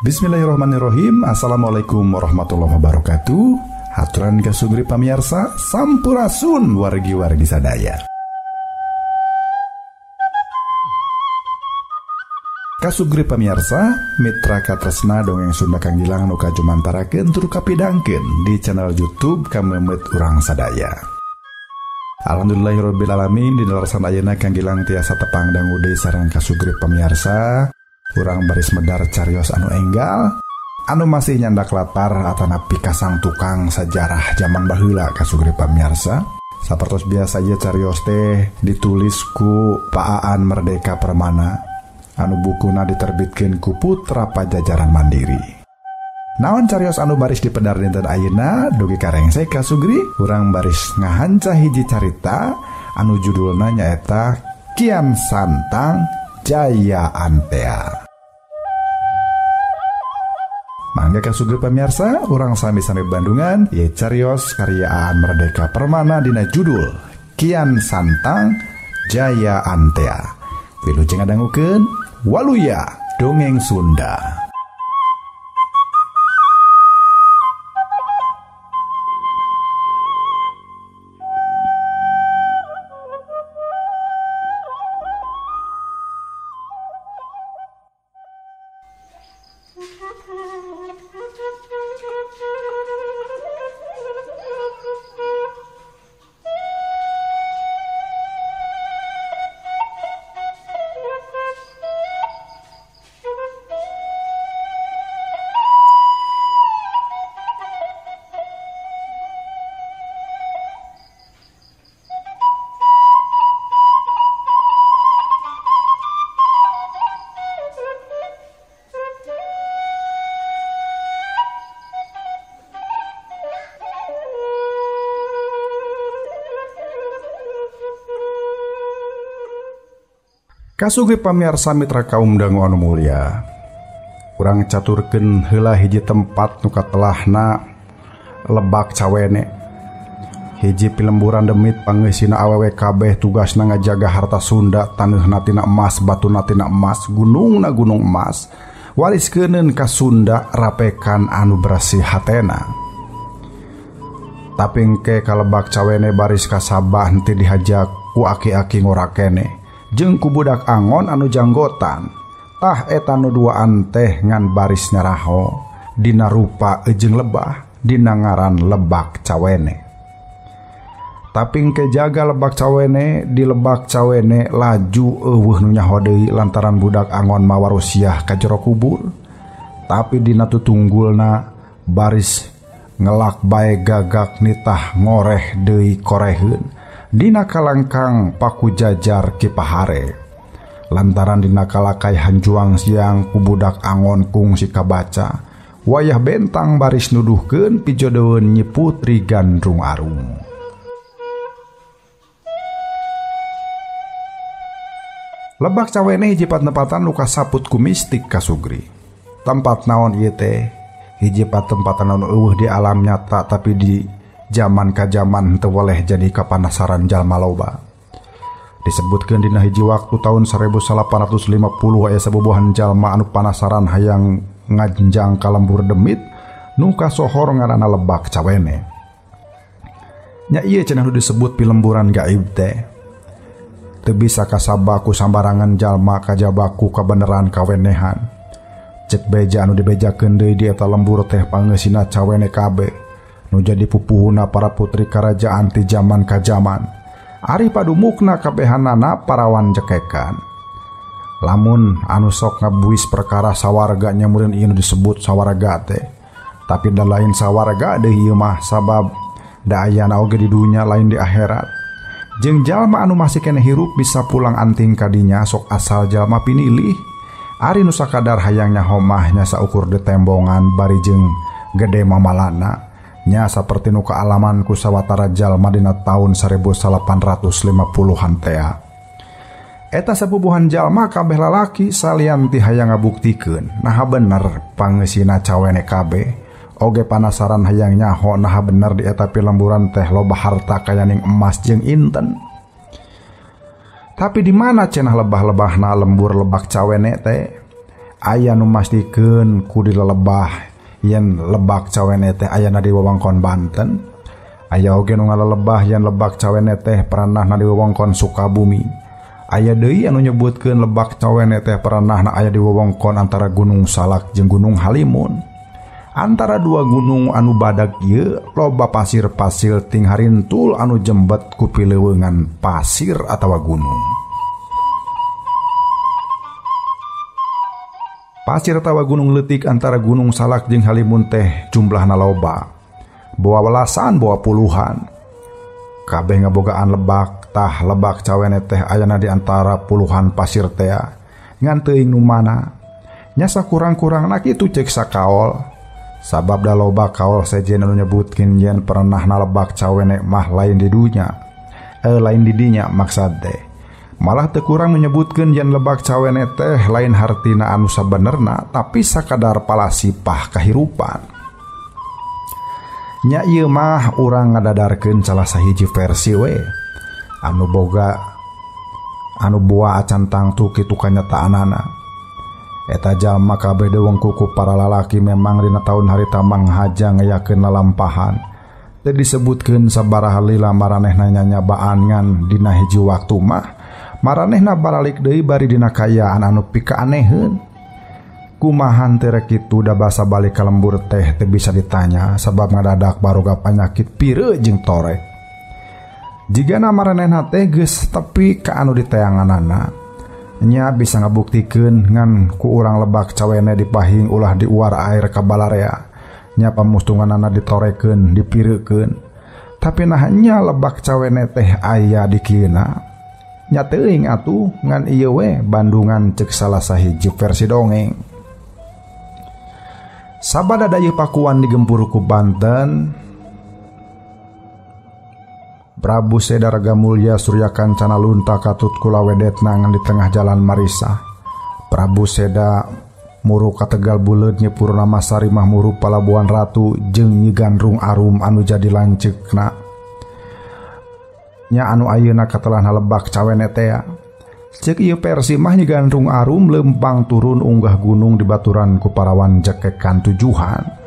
Bismillahirrahmanirrahim. Assalamualaikum warahmatullahi wabarakatuh. Haturan kasugri pamiarsa, sampurasun wargi-wargi sadaya. Kasugri pamiarsa, mitra katresna dongeng Sunda Kang Gilang nu kajumantarakeun tur kapidangkeun di channel YouTube Kamemet Urang Sadaya. Alhamdulillahirabbil alamin, dina leresan ayeuna Kang Gilang tiasa tepang dangu deui sareng kasugri pamiarsa. Urang baris medar carios anu enggal, anu masih nyandak latar atanapi kasang tukang sejarah zaman baheula kasugri pamiarsa. Sapertos biasa ieu carios teh ditulis ku Pak Aan Merdeka Permana, anu bukuna diterbitkeun ku Putra Pajajaran Mandiri. Naon carios anu baris dipedar dinten ayeuna dugi ka rengse kasugri, urang baris ngahanca hiji carita anu judulna nyaeta Kian Santang Jaya Antea. Mangga kasugri pamiarsa, urang sami-sami Bandungan ye carios karya Aan Merdeka Permana dina judul Kian Santang Jaya Antea. Wilujeng ngadangukeun Waluya Dongeng Sunda. Kasugri pamiarsa mitra kaum dangu anu mulia, urang caturkeun heula hiji tempat nu katelahna Lebak Cawene. Hiji pilemburan demit pangeusina awewe kabeh tugasna ngajaga harta Sunda, taneuhna tina emas, batuna tina emas, gunungna gunung emas, wariskeuneun ka Sunda rapekan anu bersih hatena. Tapi engke ka Lebak Cawene baris kasabah henteu dihajak ku aki-aki ngorakene jeung ku budak angon anu janggotan. Tah eta nu duaan teh ngan baris nyaraho dina rupa jeung lebah dina ngaran Lebak Cawene. Tapi engke jaga Lebak Cawene di Lebak Cawene laju eueuh nu nyaho deui lantaran budak angon mawarusiah ka jero kubur. Tapi dina tutunggulna baris ngelak bae gagak nitah ngoreh deui koreheun dina kalangkang paku jajar Kipahare. Lantaran dina kalakai hanjuang siang ku budak angon kungsi kabaca, wayah bentang baris nuduhkeun pijodoeun Nyi Putri Gandrung Arum. Lebak Cawene hiji patempatan nu kasaput ku mistik kasugri. Tempat naon ieu teh? Hiji patempatan anu eueuh di alam nyata tapi di jaman ka jaman teu weleh jadi kapanasaran jalma loba. Disebutkeun dina hiji waktu tahun 1850 aya sabubuhan jalma anu panasaran hayang nganjang ka lembur demit nu kasohor ngaranna Lebak Cawene. Nya ieu cenah nu disebut pilemburan gaib teh. Teu bisa kasaba ku sambarangan jalma kajaba ku kabeneran kawenehan. Cek beja anu dibejakeun deui di eta lembur teh pangeusina cawene kabeh nu jadi pupuhuna para putri karajaan ti jaman ka jaman. Ari padumukna kabehanana parawan jekekan. Lamun anu sok ngabuis perkara sawarga nya meureun ieu nu disebut sawarga teh. Tapi da lain sawarga deui ieu mah sabab da ayana oge di dunya lain di akhirat. Jeung jalma anu masih keneh hirup bisa pulang anting kadinya sok asal jalma pinilih. Ari nu sakadar hayang nyaho mah nya saukur ditembongan bari jeung gede mamalana. Nya saperti nu kaalaman ku sawatara jalma dina taun 1850-an tea. Eta sapubuhan jalma kabeh lalaki salian ti hayang ngabuktikeun naha bener pangeusina cawene kabeh. Oge panasaran hayang nyaho naha bener di eta pilemburan teh loba harta kayaning emas jeung inten. Tapi di mana cenah lebah-lebahna lembur Lebak Cawene teh? Aya nu mastikeun ku dilelebah yen Lebak Cawene teh ayana di wewengkon Banten. Aya oge nu ngalelebah yen Lebak Cawene teh peranahna di wewengkon Sukabumi. Aya deui anu nyebutkeun Lebak Cawene teh peranahna aya di wewengkon antara Gunung Salak jeung Gunung Halimun. Antara dua gunung anu badag ieu loba pasir-pasir ting harintul anu jembet ku pileuweungan pasir atawa gunung. Pasir atawa gunung leutik antara Gunung Salak jeung Halimun teh jumlahna loba. Boa welasan, boa puluhan. Kabeh ngabogaan lebak, tah Lebak Cawene teh ayana di antara puluhan pasir tea. Ngan teuing nu mana? Nya sakurang-kurangna kitu ceuk sakaol. Sabab da loba kaol sejen anu nyebutkeun yen pernahna Lebak Cawene mah lain di dunya. Lain di dinya maksad teh. Malah teu kurang menyebutkeun yen Lebak Cawene teh lain hartina anu sabenerna tapi sakadar palasipah kahirupan. Nya ieu mah urang ngadadarkeun salah sahiji versi we. Anu boga anu boa acan tangtu kitu kanyataanana. Eta jalma kabeh dewengku ku para lalaki memang dina taun harita manghaja ngayakeun lalampahan. Teu disebutkeun sabaraha lila maranehna nyanyabaan ngan dina hiji waktu mah maranehna baralik deui bari dina kaayaan anu pikaaneheun. Kumahan teh rek kitu da basa balik ka lembur teh teu bisa ditanya sabab ngadadak baroga panyakit pireuk jeung torek. Jigana maranehna teh geus tepi ka anu diteanganana. Nya bisa ngabuktikeun ngan ku urang Lebak Cawene dipahing ulah diuar air ka balarea. Nya pamustunganana ditorekeun, dipireukeun. Tapi nah nya Lebak Cawene teh aya di kieuna. Nya teuing atuh ngan ieu we bandungan ceuk salah sahiji versi dongeng. Sabada dayeuh Pakuan digempur ku Banten, Prabu Seda Ragamulya Surya Kancana lunta katut kulawedetna ngan di tengah jalan Marisa. Prabu Seda muru ka Tegal Buleud Nyi Purnamasari mah muru Palabuhan Ratu jeung Nyi Gandrung Arum anu jadi lanceukna. Nya anu ayeuna katelahna Lebak Cawene tea. Ceuk ieu versi mah Nyi Gandrung Arum lempang turun unggah gunung di baturan ku parawan jekekan tujuhan.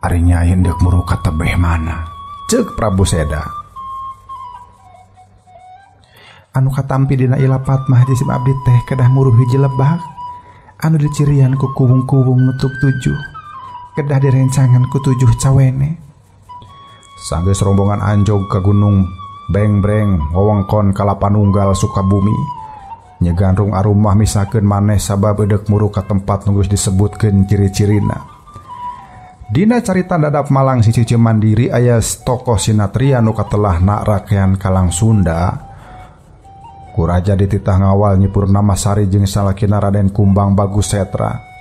Ari nyai deuk muru ka tebeh mana? Ceuk Prabu Seda. Anu katampi dina ilapat mah jisim abdi teh kedah muru hiji lebak anu dicirian ku kuwung-kuwung nutup tujuh, kedah direncangan ku tujuh cawene. Sanggeus rombongan anjog ka Gunung Bengbreng wewengkon Kalapanunggal Sukabumi. Nyi Gandrung Arum mah misakeun maneh sabab edeuk muru ka tempat nu geus disebutkeun ciri-cirina. Dina carita Dadap Malang si Cici Mandiri aya tokoh sinatria nu katelahna rakean Kalang Sunda. Ku raja dititah ngawal Nyi Purnamasari jeung salakina Raden Kumbang Bagus Setra.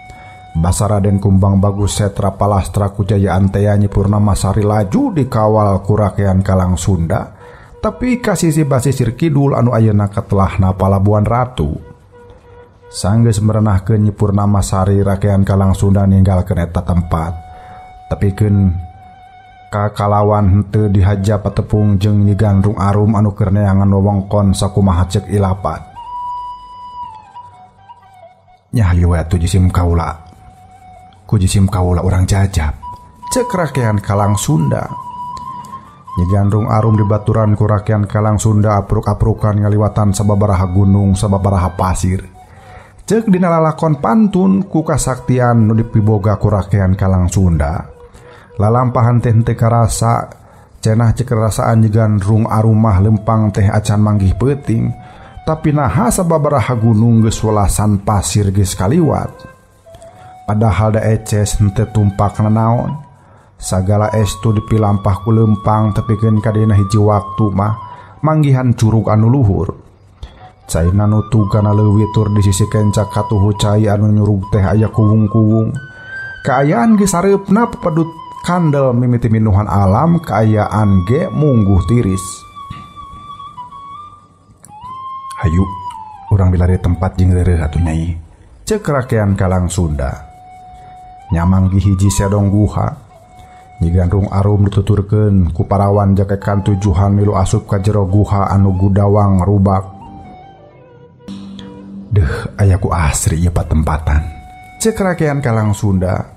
Basa Raden Kumbang Bagus Setra palastra ku jayaan tea Nyi Purnamasari laju dikawal ku rakean Kalang Sunda, tapi ka sisi basisir kidul anu ayeuna katelahna Palabuhan Ratu. Sanggeus merenahkeun Nyi Purnamasari rakean Kalang Sunda ninggalkeun eta tempat. Tepikeun ka kalawan henteu dihaja patepung jeung Nyi Gandrung Arum anu keur neangan wewengkon sakumaha ceuk ilapat. Nya hayu we atuh jisim kaula. Ku jisim kaula urang jajab. Ceuk rakean Kalang Sunda. Nyi Gandrung Arum dibaturan ku rakean Kalang Sunda apruk-aprukan ngaliwatan sababaraha gunung sababaraha pasir. Ceuk dina lalakon pantun ku kasaktian nu dipiboga ku rakean Kalang Sunda. Lalampahan teh henteu karasa cenah ceuk rasaan Nyi Gandrung Arumah lempang teh acan manggih peuting, tapi naha sababaraha gunung geus welasan pasir geus kaliwat. Padahal da eces henteu tumpak nanaon. Sagala estu dipilampah ku lempang tepikeun ka dina hiji waktu mah manggihan curug anu luhur. Caina nutug kana leuwi tur di sisi kencak katuhu cai anu nyurug teh aya kuwung-kuwung. Kaayaan geus sareupna pepedut kandel mimiti minuhan alam kaayaan ge mungguh tiris. Hayu urang bilari tempat jeung reureuh atuh nyai. Ceuk rakean Kalang Sunda. Nyamanggi hiji sedong guha. Nyi Gandrung Arum dituturkeun ku parawan jakekan tujuhan milu asup ka jero guha anu gudawang rubak. Deuh aya ku asri ieu patempatan. Ceuk rakean Kalang Sunda.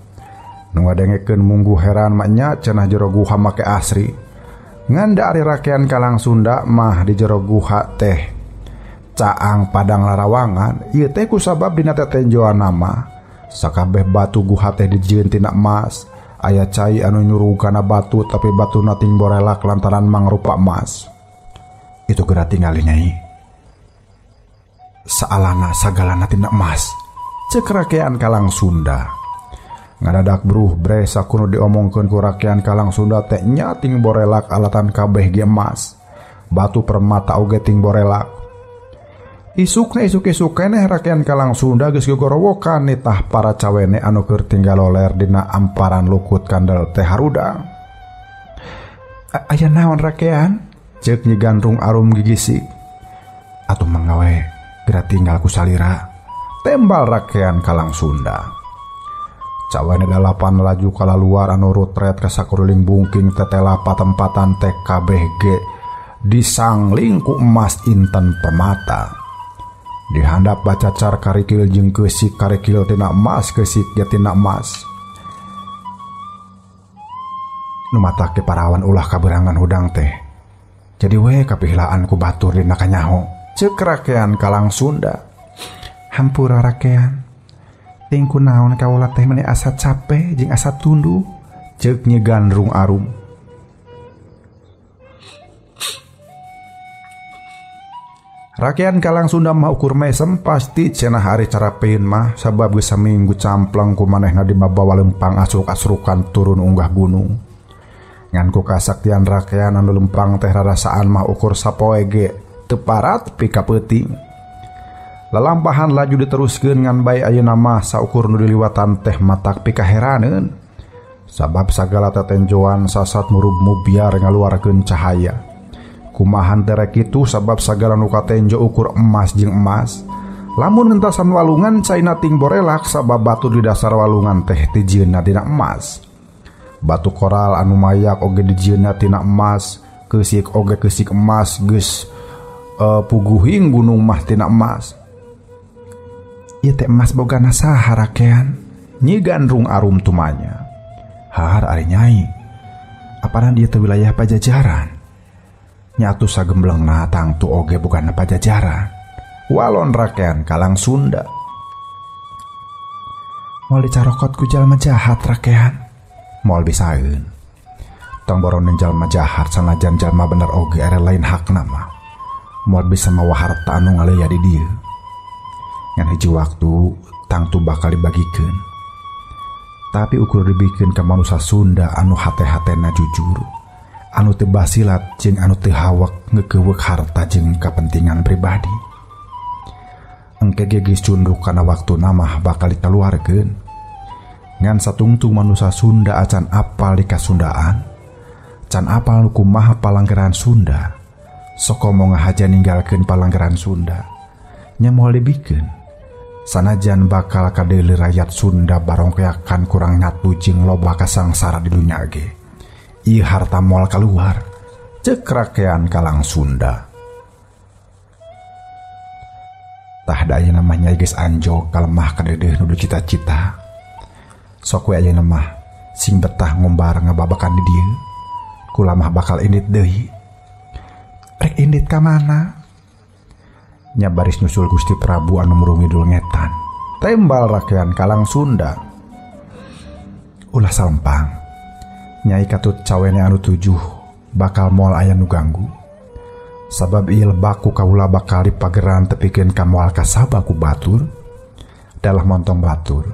Nu ngadengekeun munggu heran maknya cenah jero guha make asri. Ngan da ari rakean Kalang Sunda mah di jero guha teh caang padang larawangan, ieu teh kusabab dina tetenjoan nama. Sakabeh batu guha teh dijieun tina emas. Aya cai anu nyurug kana batu tapi batuna ting borelak lantaran mangrupa emas. Itu geura tingali nyai. Saalana sagalana tina emas. Ceuk rakean Kalang Sunda. Ngadadak bruh breh sakunu diomongkeun ku rakean Kalang Sunda teh nya ting borelak alatan kabeh ge emas. Batu permata oge ting borelak. Isukna isuk-isuk keneh rakean Kalang Sunda geus gogorowokan nitah para cawene anu keur tinggal loler dina amparan lukut kandel teh harudang. Aya naon rakean? Ceuk Nyi Gandrung Arum gigisik. Atuh mangga we geura tinggal ku salira. Tembal rakean Kalang Sunda. Cawene dalapan laju kalaluar anu rutret ka sakuliling bungking tetela patempatan teh kabeh ge disangling ku emas inten permata. Dihandap bacacar karikil jeung keusik karikil tina emas keusik ge tina emas. Nu matak ge parawan ulah kaberangan hudang teh. Jadi we kapihilaan ku batur dina kanyaho. Ceuk rakean Kalang Sunda. Hampura rakean. Ting kunaon kaula teh meni asa cape jeung asa tunduh. Ceuk Nyi Gandrung Arum. Rakean Kalang Sunda mah ukur mesem pasti cenah ari carapeun mah sabab geus saminggu campleng ku manehna dimabawa lempang asruk-asrukan turun unggah gunung. Ngan ku kasaktian rakean anu lempang teh rarasaan mah ukur sapoe ge teu parat pikapeuting. Lalampahan laju diteruskeun ngan bae ayeuna mah saukur nu diliwatan teh matak pikaheraneun. Sabab sagala tetenjoan sasat murub mubiar ngaluarkeun cahaya. Kumahan terek itu sabab sagala nu katenjo ukur emas jeung emas. Lamun ngentasan walungan caina ting borelak sabab batu di dasar walungan teh dijieunna tina emas. Batu koral anu mayak oge dijieunna tina emas, keusik oge keusik emas geus puguhing gunung mah tina emas. Ieu teh emas bogana saha rakean? Nyi Gandrung Arum tumanya. Har ari nyai. Apanan ieu teh wilayah Pajajaran? Nyatu sagemblengna tangtu oge bukan Pajajaran. Walon rakean Kalang Sunda. Moal dicarokot ku jalma jahat rakean. Moal bisaeun. Tong boroning jalma jahat sanajan jalma bener oge are lain hakna mah. Moal bisa mawa harta anu ngaleya di dieu. Ngan hiji waktu tangtu bakal dibagikeun. Tapi ukur dibikeun ka manusa Sunda anu hate-hatena jujur. Anu teu basilat jeung anu teu hawak ngeukeweuk harta jeung kapentingan pribadi. Engke ge geus cunduk kana waktuna mah bakal dikaluarkeun. Ngan satungtung manusa Sunda acan apal di kasundaan, can apal nu kumaha palanggeran Sunda. Sokomo ngahaja ninggalkeun palanggeran Sunda. Nya moal dibikeun. Sanajan bakal kadeuleu rakyat Sunda barongkeakan kurang nyatu jeung loba kasangsara di dunya ge. Ieu harta moal kaluar. Ceuk rakean Kalang Sunda. Tah da ayeuna mah nyai geus anjog kalemah kadeudeuh nu cita-cita. Sok we ayeuna mah sing betah ngombar ngababakan di dieu. Kula mah bakal indit deui. Rek indit ka mana? Nya baris nyusul Gusti Prabu anu murung ngidul ngetan. Tembal rakean Kalang Sunda. Ulah salempang. Nyai katut cawene anu tujuh bakal moal aya nu ganggu. Sabab ieu lebak ku kaula bakal dipageran tepikeun ka moal kasaba ku batur. Dalah montong batur.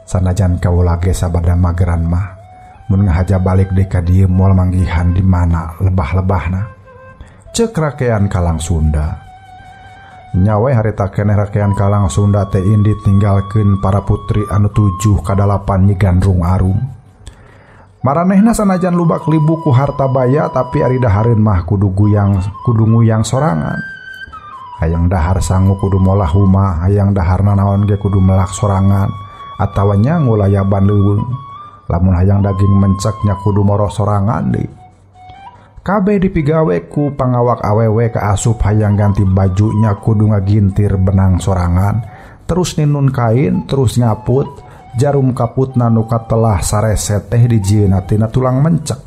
Sanajan kaula ge sabada mageran mah mun ngahaja balik deui ka dieu moal manggihan di mana lebah-lebahna. Ceuk rakean Kalang Sunda. Nyawe harita keneh rakean Kalang Sunda teh indit ninggalkeun para putri anu 7 ka 8 Nyi Gandrung Arum. Maranehna sanajan lubak libu ku harta baya tapi ari dahareun mah kudu guyang kudu nguyang sorangan. Hayang dahar sangu kudu molah huma, hayang dahar nanaon ge kudu melak sorangan atawa nyangu layaban leuweung. Lamun hayang daging menceknya kudu moro sorangan deui. Kabeh dipigawe ku pangawak awewe kaasup hayang ganti bajunya kudu ngagintir benang sorangan, terus ninun kain, terus ngaput, jarum kaputna nu katelah sarese teh dijieunna tina tulang mencek.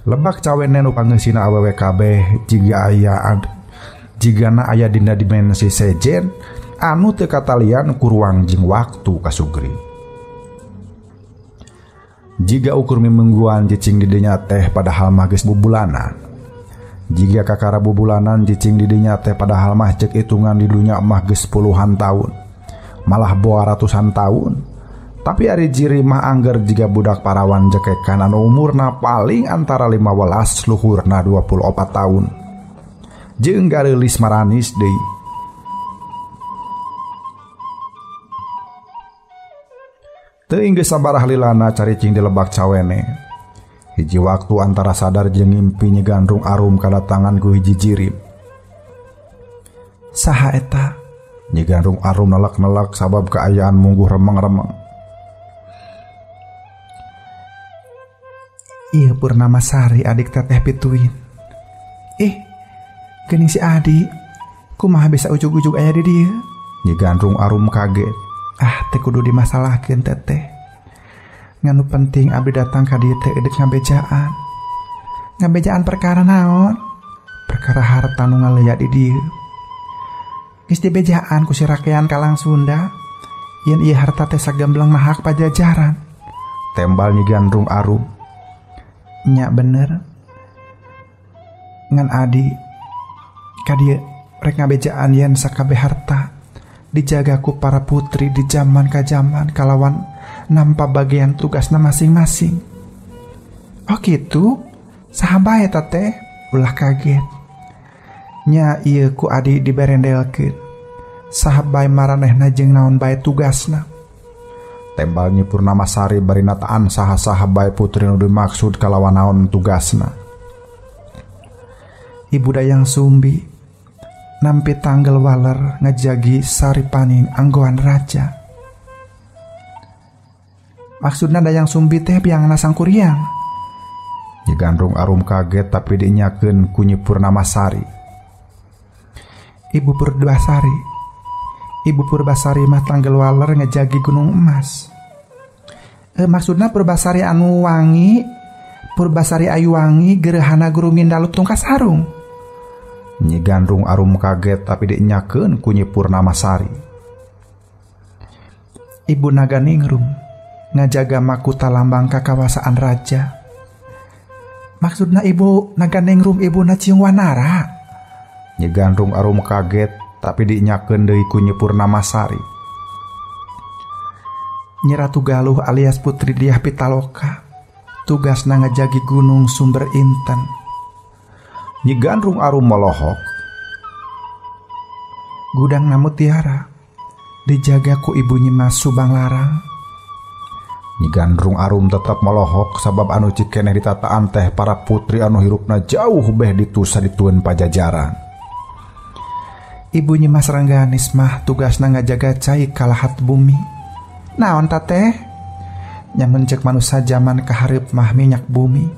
Lebak cawene nu pangeusina awewe kabeh jiga aya jigana aya dina dimensi sejen anu teu katalian ku ruang jeung waktu kasugri. Jiga ukur mimingguan cicing di dinya teh padahal mah geus bubulanan. Jiga kakara bubulanan cicing di dinya teh padahal mah cek hitungan di dunya mah geus puluhan tahun, malah boa ratusan tahun. Tapi ari jiri mah angger jiga budak parawan jekekan anu umurna paling antara 15 luhurna 24 tahun. Jeung gareulis maranis deui. Teuing geus sabaraha lilana caricing di lebak cawene. Hiji waktu antara sadar jeung ngimpi Nyi Gandrung Arum kadatangan ku hiji jirim. Saha eta? Nyi Gandrung Arum nelek-nelek sabab kaayaan mungguh remeng-remeng. Ieu Purnama Sari adik teteh pituin. Ih, geuning si Adi, kumaha bisa ujug-ujug aya di dieu? Nyi Gandrung Arum kaget. Ah, teh kudu dimasalahkeun teteh. Ngan nu penting abdi datang ka dieu teh edek ngabejaan. Ngabejaan perkara naon? Perkara harta nu ngaleya di dieu. Geus dibejaan ku si rakean Kalang Sunda, yen ieu harta teh sagembleng mah hak Pajajaran. Tembal Nyi Gandrung Arum. Nya bener. Ngan adi ka dieu rek ngabejaan yen sakabeh harta dijaga ku para putri di zaman ka zaman kalawan nampa bagian tugasna masing-masing. Oh gitu, saha bae eta teh? Ulah kaget. Nya ieu ku adi diberendelkeun. Saha bae maranehna jeung naon bae tugasna. Tembal Nyi Purnama Sari bari nataan saha-saha bae putri nu dimaksud kalawan naon tugasna. Ibu Dayang Sumbi nampi tanggal waler ngejagi saripaning anggoan raja. Maksudna Dayang Sumbi teh piangna Sangkuriang. Nyi Gandrung Arum kaget tapi dinyakeun ku Nyi Purnama Sari. Ibu Purbasari. Ibu Purbasari mah tanggal waler ngejagi gunung emas. Maksudna Purbasari anu wangi, Purbasari ayu wangi gerhana guru mindalu tungkas sarung. Nyi Gandrung Arum kaget tapi dinyakeun ku Nyi Purnama Sari. Ibu Naganingrum ngajaga makuta lambang kakawasaan raja. Maksudna Ibu Naganingrum Ibu na Ciung Wanara. Nyi Gandrung Arum kaget tapi dinyakeun deui ku Nyi Purnama Sari. Nyi Ratu Galuh alias Putri Diah Pitaloka tugasna ngajagi gunung Sumber Inten. Nyi Gandrung Arum molohok. Gudang Mutiara dijaga ku Ibu Nyi Mas Subang Larang. Nyi Gandrung Arum tetap molohok sabab anu cikeneh ditataan teh para putri anu hirupna jauh beh ditusa ditueun Pajajaran. Ibu Nyi Mas Rengganis mah tugasna ngajaga cai kalahat bumi. Naon ta teh? Nyamun cek manusa zaman kahareup mah minyak bumi.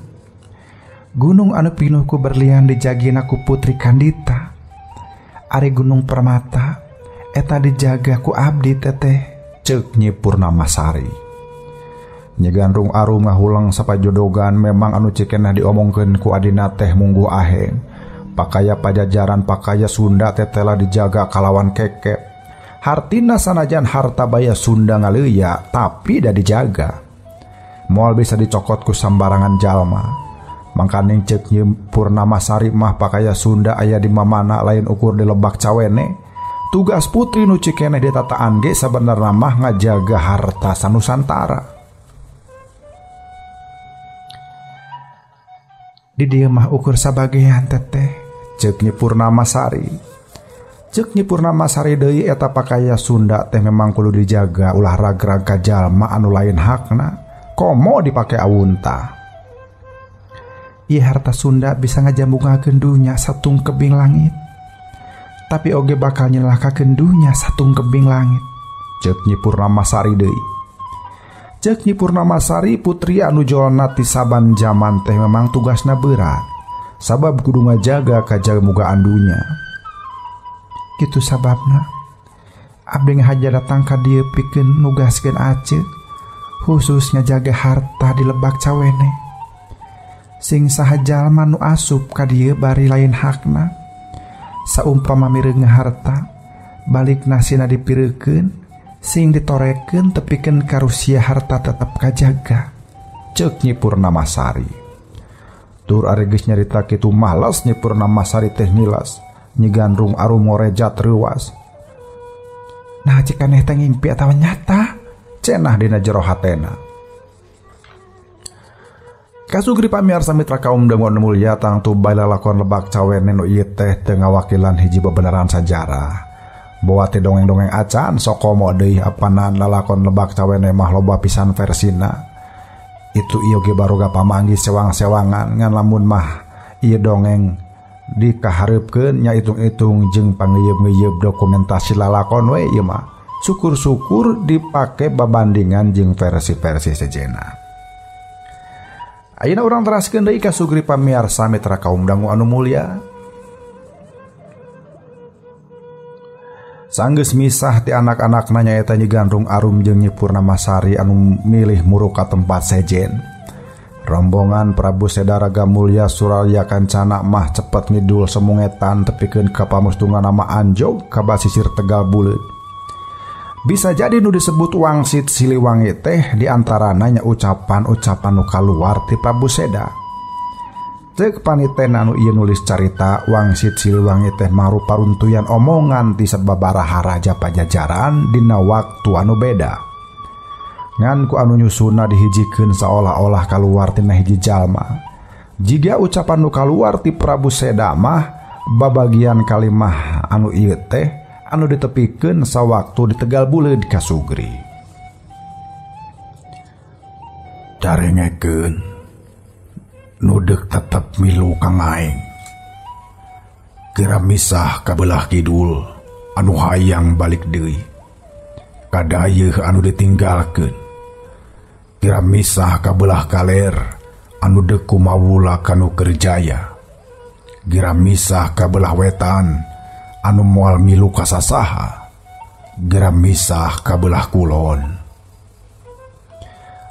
Gunung anu pinuh ku berlian dijagina ku Putri Kandita. Ari Gunung Permata eta dijaga ku abdi teteh, ceuk Nyi Purnama Sari. Nyi Gandrung Arum ngahulang sapajodogan memang anu cikenah diomongkeun ku adina teh mungguh aheng. Pakaya Pajajaran pakaya Sunda tetela dijaga kalawan kekep. Hartina sanajan harta baya Sunda ngaleuya tapi da dijaga. Moal bisa dicokot ku sambarangan jalma. Mangkaning ceuk Nyi Purnama Sari mah pakaya Sunda aya di mamana lain ukur di lebak cawene. Tugas putri nu cikeneh ditataan ge sabenerna mah ngajaga harta sanusantara. Di dieu mah ukur sabagean teteh, ceuk Nyi Purnama Sari. Ceuk Nyi Purnama Sari deui eta pakaya Sunda teh memang kudu dijaga ulah ragrag ka jalma anu lain hakna, komo dipake awunta. Ieu harta Sunda bisa ngajambungakeun dunya satung kebing langit. Tapi oge bakal nyelakakeun dunya satung kebing langit, ceuk Nyi Purnama Sari deui. Cek Nyi Purnamasari putri anu jolna ti saban jaman teh memang tugasna berat. Sabab kudu ngajaga kajamugaan dunya. Kitu sababna abdi ngahaja datang ka dieu pikeun nugaskeun Aceu khusus ngajaga harta di Lebak Cawene. Sing saha jalma nu asup ka dieu bari lain hakna. Saumpama mireung harta balik nasina dipireukeun sing ditorekeun tepikeun karusia harta tetep kajaga. Ceuk Nyi Purnamasari. Tur ari geus nyarita kitu males Nyi Purnamasari teh ngilas. Nyi Gandrung Arum ngorejat reuas. Nah cek aneh teh ngimpi atawa nyata? Cenah dina jero hatena. Kasugri pamiarsa mitra kaum dangu anu mulya tangtu bae lalakon Lebak Cawene nu ieu teh teu ngawakilan hiji bebeneran sajarah. Boa teh dongeng-dongeng acan sokomo deui apanan lalakon Lebak Cawene mah loba pisan versina. Itu ieu ge baroga pamanggih sewang-sewangan ngan lamun mah ieu dongeng dikahareupkeun nya hitung-hitung jeung pangeuyeub-ngeuyeub dokumentasi lalakon we ieu mah. Syukur-syukur dipake babandingan jeung versi-versi sejenna. Ayeuna urang teraskeun deui ka sugri pamiarsa mitra kaum dangu anu mulya. Sanggeus misah ti anak-anakna nyaeta Nyi Gandrung Arum jeung Nyi Purnamasari anu milih muruk ka tempat sejen. Rombongan Prabu Seda Raga Mulya Suralya Kancana mah cepet ngidul semungetan tepikeun ka pamustungan nama anjog ka basisir Tegal Buleud. Bisa jadi nu disebut wangsit Siliwangi teh diantarana nya ucapan-ucapan nu kaluar ti Prabu Seda. Ceuk panitena nu ieu nulis carita wangsit Siliwangi teh marupa runtuyan omongan ti sababaraha raja Pajajaran dina waktu anu beda. Ngan ku anu nyusuna dihijikeun saolah-olah kaluar tina hiji jalma. Jiga ucapan nu kaluar ti Prabu Seda mah babagian kalimah anu ieu teh anu ditepikeun sawaktu di Tegal Buleud kasugri. Darengekeun nu deuk tetep milu ka ngaeng. Kira misah ka belah kidul anu hayang balik deui. Kadayeuh anu ditinggalkeun. Kira misah ka belah kaler anu deuk kumawula kanu keur jaya. Kira misah ka belah wetan anu moal milu kasasaha. Gera misah ka belah kulon.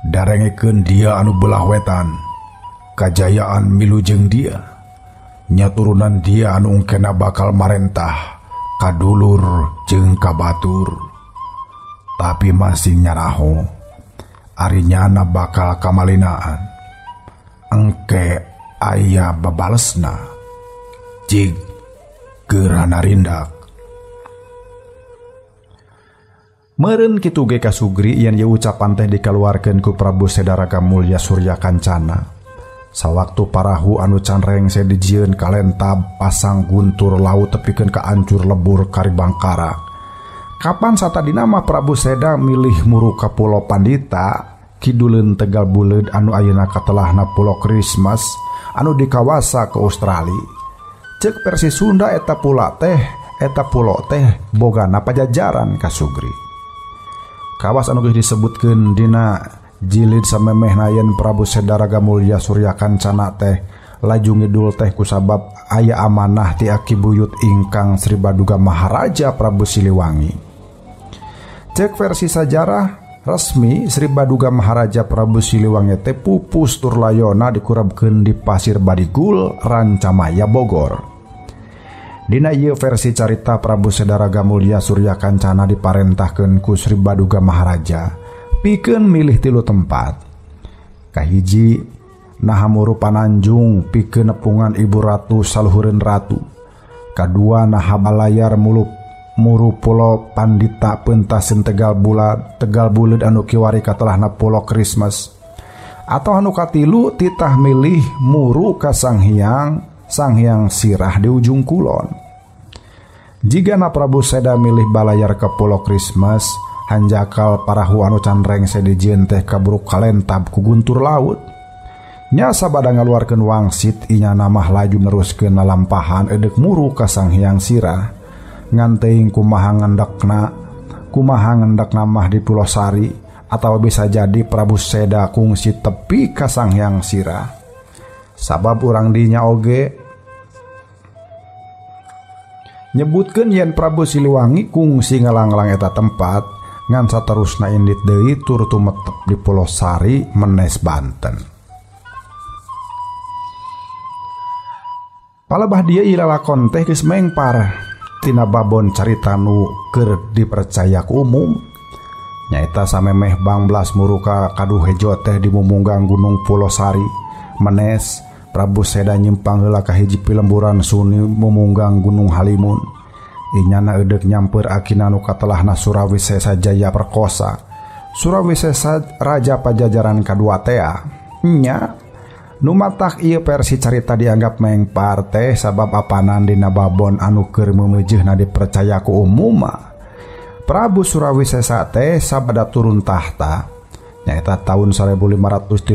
Darengekeun dia anu belah wetan, kajayaan milu jeung dia. Nya turunan dia anu ungkena bakal marentah kadulur jeung kabatur. Tapi masing nyaraho ari nyana bakal kamalinaan. Engke aya babalesna. Cig gerana rindak. Meureun kitu ge kasugri yen ieu ucapan teh dikaluarkeun ku Prabu Seda Raga Mulya Surya Kancana. Sawaktu parahu anu can rengse dijieun kalentab pasang guntur laut tepikeun ka ancur lebur karibangkara. Kapan satadina mah Prabu Seda milih muru ka Pulo Pandita kiduleun Tegal Buleud anu ayeuna katelahna Pulo Christmas anu dikawasa ke Australia. Ceuk versi Sunda eta pula teh eta pulo teh bogana Pajajaran kasugri. Kawas anu geus disebutkeun dina jilid samemehna yen Prabu Seda Raga Mulya Surya Kancana teh laju ngidul teh kusabab aya amanah ti aki buyut ingkang Sri Baduga Maharaja Prabu Siliwangi. Cek versi sajarah resmi Sri Baduga Maharaja Prabu Siliwangi teh pupus tur layona dikurabkeun di Pasir Badigul, Rancamaya, Bogor. Dina ieu versi carita Prabu Seda Raga Mulya Surya Kancana diparentahkeun ku Sri Baduga Maharaja pikeun milih tilu tempat. Kahiji naha muru Pananjung pikeun nepungan Ibu Ratu saluhureun ratu. Kadua naha balayar muru Pulo Pandita peuntaseun Tegal Bulat, Tegal Buleud anu kiwari katelahna Pulo Christmas. Atau anu katilu titah milih muru ka Sang Hyang, Sang Hyang Sirah di ujung kulon. Jigana Prabu Seda milih balayar ke Pulo Christmas, hanjakal parahu anu can rengse dijieun teh kaburu kalentab ku guntur laut. Nya sabada ngaluarkeun wangsit inyana mah laju neruskeun lalampahan edeuk muru ka Sang Hyang Sirah. Ngan teuing kumaha ngendekna mah di Pulo Sari Atawa bisa jadi Prabu Seda kungsi tepi ka Sanghyang Sirah. Sabab urang dinya oge nyebutkeun yen Prabu Siliwangi kungsi ngalanglang eta tempat ngan saterusna indit deui tur tumetep di Pulosari Menes Banten. Palebah dieu ieu lalakon teh geus mengpar tina babon carita nu keur dipercaya ku umum. Nyaeta samemeh bangbelas muruka kaduh hejo teh di mumunggang Gunung Pulosari Menes, Prabu Seda nyimpang heula ka hiji pilemburan suni mumunggang Gunung Halimun. Inyana eudek nyamper akina nu katelahna Surawisesa Jaya Perkosa. Surawisesa raja Pajajaran kadua tea. Nya nu matak ieu versi carita dianggap mengpar teh sabab apanan dina babon anu keur meumeujeuna dipercaya ku umumma. Prabu Surawisesa teh sabada turun tahta nyaeta tahun 1535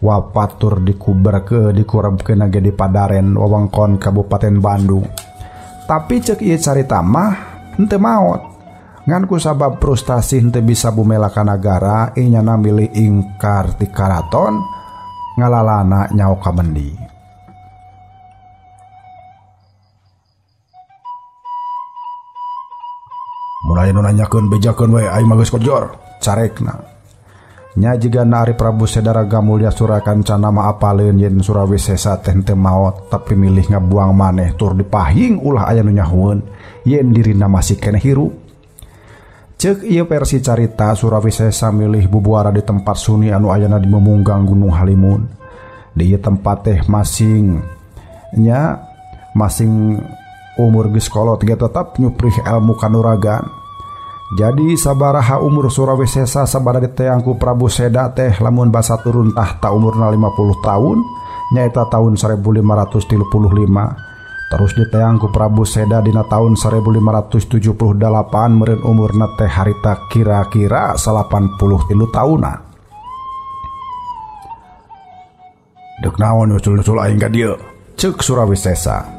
wafat tur dikuberkeun dikurebkeun ge di Padaren wewengkon Kabupaten Bandung. Tapi cek ieu carita mah henteu maot. Ngan ku sabab frustasi henteu bisa bumela ka nagara inyana milih ingkar ti karaton ngalalana nyaho ka mendi. Mun aya nu nanyakeun bejakeun we aing mah geus kojor carekna. Nya jigana ari Prabu Seda Raga Mulya Surakancana mah apaleun yen Surawisesa teh henteu maot tapi milih ngabuang maneh tur dipahing ulah aya nu nyahueun yen dirina masih keneh hirup. Ceuk ieu versi carita Surawisesa milih bubuara di tempat suni anu ayana di memunggang Gunung Halimun. Di ieu tempat teh masing nya masing umur geus kolot ge tetep nyuprih ilmu kanuragan. Jadi sabaraha umur Surawisesa sabada diteang ku Prabu Seda teh lamun basa turun tahta umurna 50 tahun nyaeta tahun 1535. Terus diteang ku Prabu Seda dina tahun 1578 meureun umurna teh harita kira-kira 83 tahunan. Deuk naon usul-usul aing ka dieu? Ceuk Surawisesa.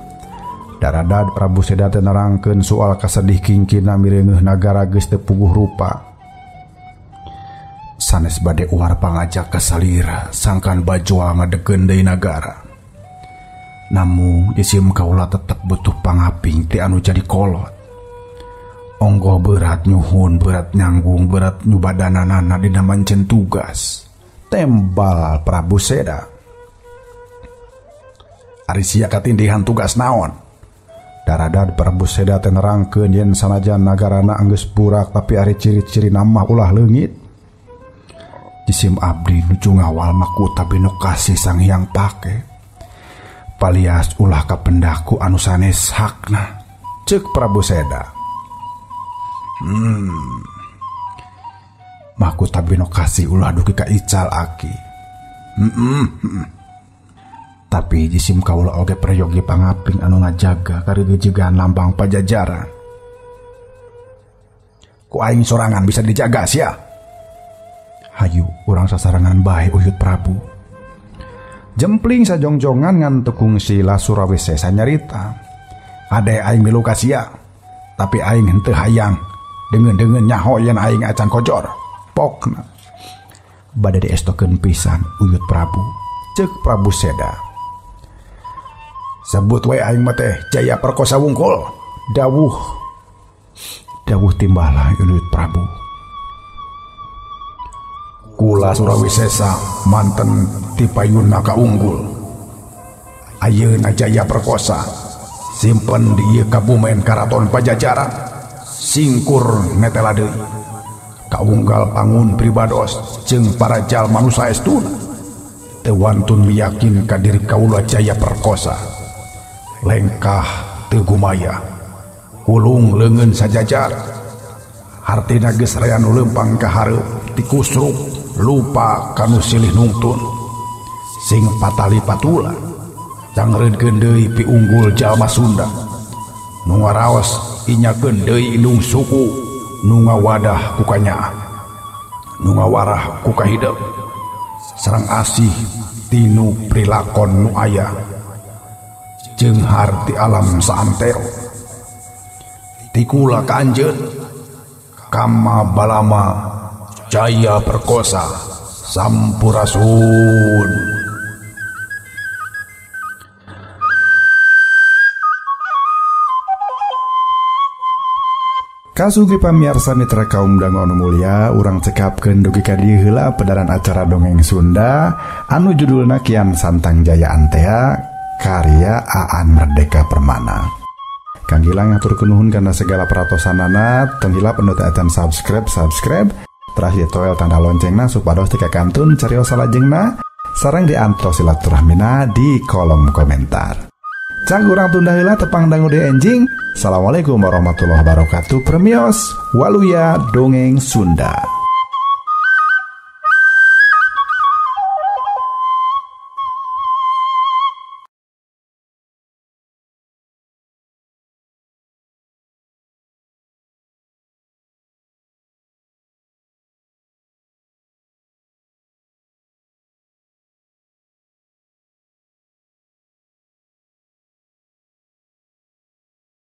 Darada Prabu Seda teh nerangkeun soal kasedih kingkina mireungeuh nagara geus teu puguh rupa. Sanes bade uar pangajak ka salira sangkan bajoa ngadegeun deui nagara. Namun jisim kaula tetep butuh pangaping ti anu jadi kolot. Onggoh berat nyuhun, berat nyanggung, berat nyubadananana dina mancen tugas. Tembal Prabu Seda. Ari sia katindihan tugas naon? Darada Prabu Seda teh nerangkeun yen sanajan nagarana anggeus burak tapi ari ciri-ciri mah ulah leungit. Jisim abdi nuju ngawal makuta binu kasih Sang Hyang Pake. Palias ulah kapendaku anu sanes hakna. Ceuk Prabu Seda. Mahkota binu kasih ulah dugi ka ical aki. Tapi jisim kaula oge prayogi pangaping anu ngajaga karigejegan lambang Pajajaran. Ku aing sorangan bisa dijaga sia. Hayu urang sasarangan bae Uyut Prabu. Jempling sajongjongan ngan teu kungsi lah Surawisesa nyarita. Ade aing milu ka sia, tapi aing henteu hayang deungeun-deungeun nyaho yen aing acan kojor. Pokna bade diestokeun pisan Uyut Prabu. Ceuk Prabu Seda. Sebut we aing mah teh Jaya Perkosa wungkul. Dawuh dawuh timbalah Uyut Prabu. Kula Surawisesa manten tipayuna kaunggul. Ayeuna Jaya Perkosa simpen di ieu kabumen Karaton Pajajaran. Singkur netela deui. Kaunggal pangun pribados jeung para jalma nu saestuna. Teu wantun miyakin ka diri kaula Jaya Perkosa. Lengkah teu gumaya. Hulung leungeun sajajar. Hartina geus rea nu leumpang ka hareup tikusruk lupa kanu silih nungtun. Sing patali patula cangreunkeun deui piunggul jalma Sunda. Nu ngaraos inyakeun deui indung suku, nu ngawadah ku kanyaah, nu ngawarah ku kahidep. Sareng asih tinu prilakon nu aya jeung harti alam saantero. Tikula ka anjeun kama balama Jaya Perkosa. Sampurasun. Kasugi pamiarsa mitra kaum dangu anu mulia, urang cekapkeun dugi ka dieu heula pedaran acara dongeng Sunda anu judulna Kian Santang Jaya Antea karya Aan Merdeka Permana. Kang Gilang ngaturkeun nuhun kana segala peratosanana, tong hilap anu teu acan subscribe teras ditoel tanda loncengna supados teu kakantun carios salajengna sareng diantos silaturahmina di kolom komentar. Cang urang tunda heula tepang dangu deui enjing. Assalamualaikum warahmatullahi wabarakatuh. Permios waluya dongeng Sunda.